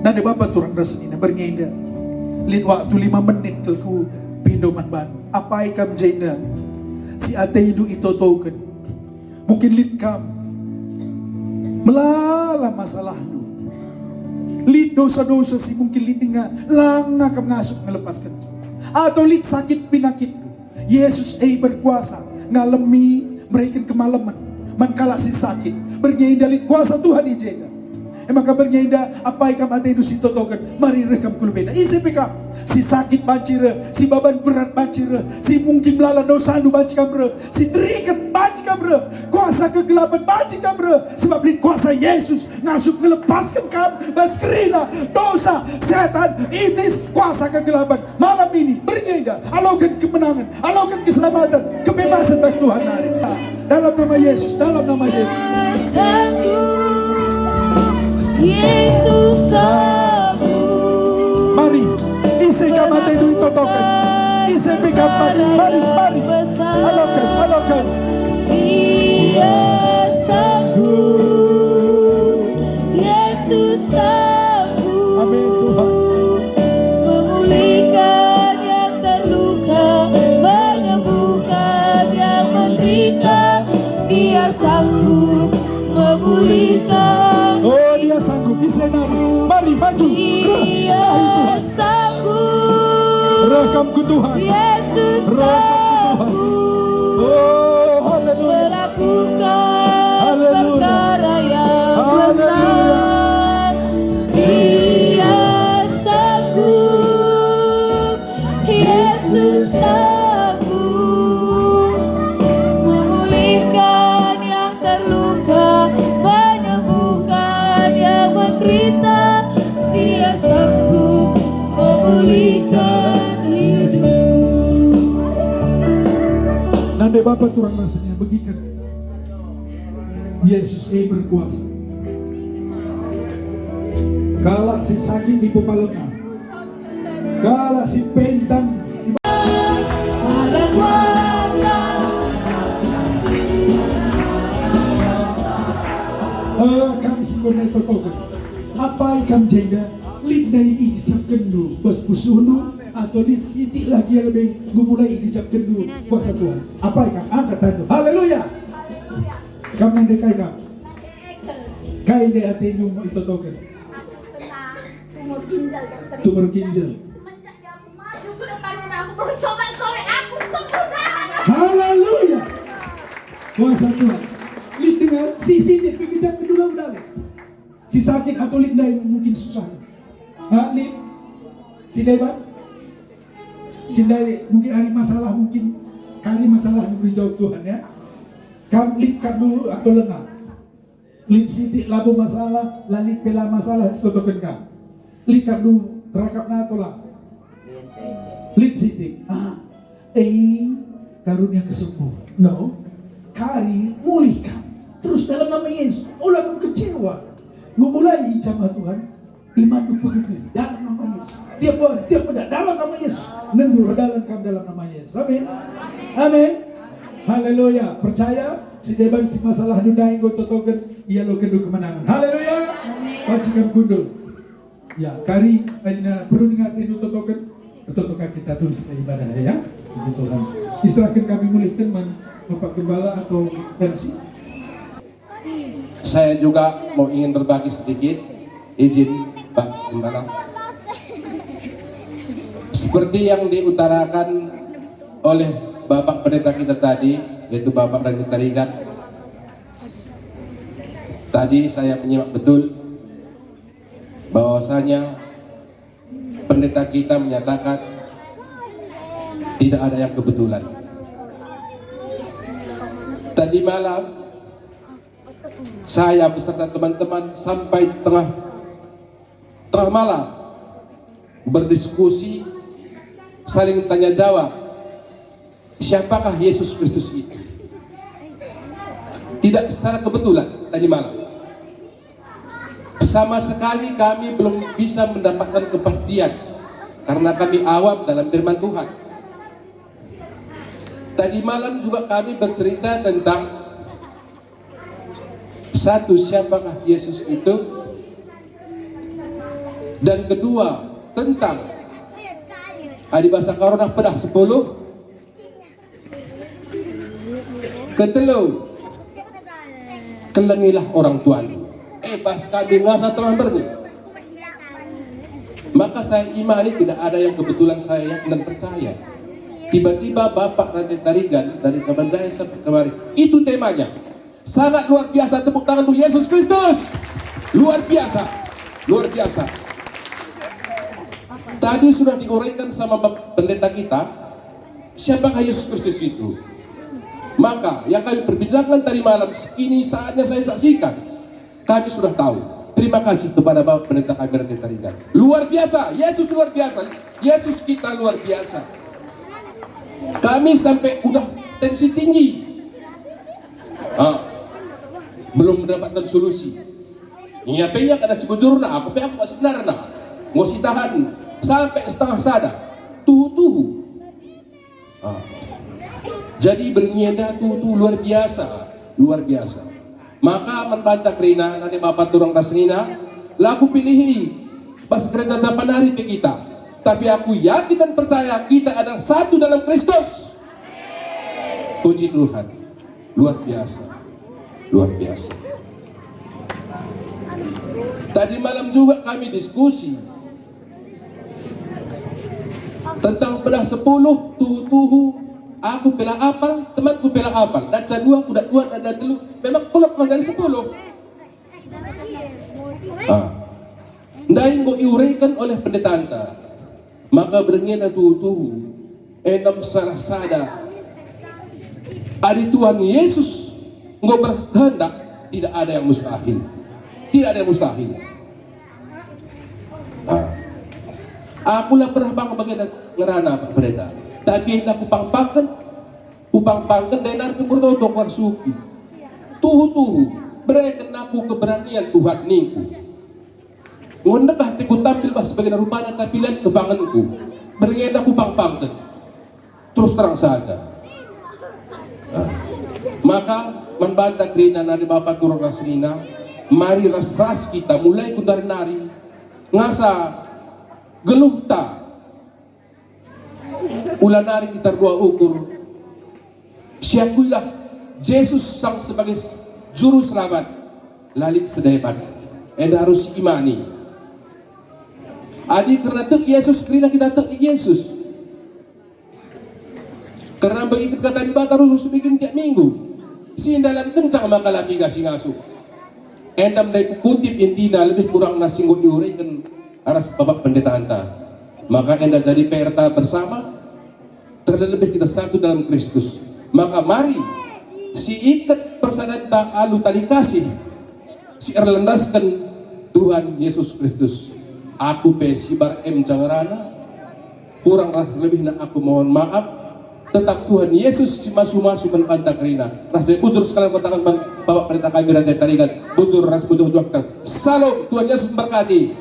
Nande Bapa turang ras senina, berngi enda lit waktu lima menit kal kupindo man bandu. Apai kam jenda si atendu itotoken? Mungkin lit kam melala masalahndu. Lit dosa-dosa si mungkin lit denga langa kam ngasup ngelepaskenca. atau lit sakit penakitndu, Yesus e berkuasa ngalemi, mereken kemalemen man kalak si sakit. Berngi enda lit kuasa Tuhan i jenda. E maka berngi enda, apai kam atendu si totoken, mari reh kam ku lebe enda. Ise pe kam, si sakit banci reh, si baban berat banci reh, si mungkin melala dosandu banci kam reh, si terikat banci kam reh, kuasa kegelapan banci kam reh, sebab lit kuasa Yesus ngasup ngelepasken kam bas kerina dosa, setan, iblis, kuasa kegelapan. Malam ini, berngi enda, aloken kemenangen, aloken keselamatan, kebebasan bas Tuhan nari. Dalam nama Yesus, dalam nama Yesus. Sanggup, Yesus sanggup. Mari, ise kam atendu itotoken, ise pe kam banci, mari, mari. Aloken, aloken. Ia sanggup, Yesus sanggup. Amin, Tuhan. Memulihkan yang terluka, menyembuhkan yang menderita. Dia sanggup memulihkan. Oh, Dia sanggup. Ise nari? Mari, maju. Reh, Dia rahi Tuhan. Sanggup. Reh kam ku Tuhan. Yesus sanggup. Reh kam ku Tuhan. Oh, haleluya. Melakukan, haleluya, perkara yang, haleluya, besar. Dia sanggup. Yesus sanggup memulihkan yang terluka, menyembuhkan yang menderita. Dia sanggup memulihkan hidup. Nande Bapa turang rasanya begiken. Yesus e berkuasa. Kalak si sakit ipepalem. Kalak si pentang. Ada kuasa. Eh, kam si enggo ndai totoken. Apai kam jenda, lit ndai igejapkenndu bas pusuhndu, atau lit sitik lagi lebe enggo mulai igejapkenndu kuasa Tuhan? Apai kam? Angkat tangandu. Haleluya. Kam nande kai kam? Kai nde atendu itotoken? Aku kena tumor ginjal, Dokter. Tumor ginjal. Semenjak dia maju ke depan rumah aku, bersorak-sorai aku sembuh, Dokter. Haleluya. Kuasa Tuhan. Lit denga, si sitik pe gejap kedua udah. Si sakit atau lit ndai mungkin susah. Ha, lit? Si debat? Si ndai mungkin ari masalah, mungkin kari masalah diberi jawab Tuhan, ya. Kam lit kam dulu atau lengah? Lit sitik labo masalah, la lit pe la masalah, sitotoken kam. Lit kam dulu, rakapna atau la? Lit sitik. Ah, eh, karunia kesembuhan. No. Kari mulih kam. Terus dalam nama Yesus. Ola kam kecewa. Ngumulai ijamah Tuhan. Imanndu pegegeh dalam nama Yesus. Tiap hari, tiap menit dalam nama Yesus. Nendu erdalan kam dalam nama Yesus. Amin. Amin. Haleluya. Percaya, si deban si masalah ndai enggo totoken, ialokenndu kemenangan. Haleluya. Amin. Banci kam kundul. Ya, kari, eh, perlu ninga atendu totoken. Totoken kita terus ibadah, ya. Puji Tuhan. Diserahken kami mulihken man Bapak Gembala atau M C. Saya juga mau ingin berbagi sedikit, izin, Pak Gembala. Seperti yang diutarakan oleh Bapak Pendeta kita tadi, yaitu Bapak Randy Tarigan, tadi saya menyimak betul bahwasanya pendeta kita menyatakan tidak ada yang kebetulan. Tadi malam, saya beserta teman-teman sampai tengah, tengah malam berdiskusi, saling tanya jawab, siapakah Yesus Kristus itu? Tidak secara kebetulan tadi malam. Sama sekali kami belum bisa mendapatkan kepastian karena kami awam dalam firman Tuhan. Tadi malam juga kami bercerita tentang satu, siapakah Yesus itu? Dan kedua, tentang, adi bahasa Korona, pedah sepuluh. Ketelu, kelengilah orang tuandu. Eh, pas kami ngasa teman berngi. Maka saya imani tidak ada yang kebetulan saya yakin dan percaya. Tiba-tiba Bapak Rante Tarigan dari Kabanjaya sampai kemari. Itu temanya. Sangat luar biasa, tepuk tangan untuk Yesus Kristus. Luar biasa. Luar biasa. Tadi sudah diuraikan sama Bap-, pendeta kita, siapakah Yesus Kristus itu. Maka yang kami perbincangkan tadi malam, ini saatnya saya saksikan. Kami sudah tahu. Terima kasih kepada Bapak Pendeta kami Rante Tarigan. Luar biasa, Yesus luar biasa. Yesus kita luar biasa. Kami sampai udah tensi tinggi. Ah, belum mendapatkan solusi. Ia pe ia kada sebujurna, aku pe aku sebenarna. Enggo sitahan sampai setengah sada. Tuhu-tuhu. Ah. Jadi berngi enda tuhu-tuhu luar biasa, luar biasa. Maka man banta kerina nande bapa turang ras senina, la kupilihi bas gereja Tapanari pe kita. Tapi aku yakin dan percaya kita adalah satu dalam Kristus. Puji Tuhan. Luar biasa. Luar biasa. Tadi malam juga kami diskusi tentang pedah sepuluh, tuhu-tuhu, aku pe la apal, temanku pe la apal, daca dua, kuda dua, dada telu, memang kelok menjadi sepuluh. Ah. Ndai enggo iuraiken oleh pendetanta. Maka berngi enda tuhu-tuhu, enda me salah sada. Adi Tuhan Yesus enggo berkehendak, tidak ada yang mustahil. Tidak ada yang mustahil. Ah. Aku la pernah bang bagenda ngerana, Pak Pendeta. Tapi enda kupangpangken, kupangpangken, ndai nari pe kurtoto kuarsuki. Tuhu-tuhu, bereken aku keberanian Tuhan ningku. Enggo ndekah ateku tampil bas bagenda rupana, tapi la lit kepangenku. Berngi enda kupangpangken. Terus terang saja. Ah. Maka man banta kerina nande bapa turang ras senina, mari ras-ras kita mulai genduari nari ngasa geluhta. Ula nari kita erdoa ukur, siakuilah Jesus sang sebagai Juru Selamat, la lit si deban. Enda arus siimani. Adi kerna tek Yesus, kerina kita tek Yesus. Kerna bagi Kata Dibata rusuh sibikin tiap minggu. Si ndalan kencang maka la piga si ngasup. Enda me ndai kukutip intina lebih kurangna si enggo iuraiken ras Bapak Pendetanta. Maka enda jadi P R ta bersama, terlebih kita satu dalam Kristus. Maka mari siiket persadanta alu tali kasih si erlandasken Tuhan Yesus Kristus. Aku pe sibar em ca ngerana, kurang ras lebihna aku mohon maaf. Tetap Tuhan Yesus si masu-masu man banta kerina. Ras pe bujur sekalian kataken man Bapak Pendeta kami Rante Tarigan, bujur ras bujur juaktan. Salom, Tuhan Yesus memberkati.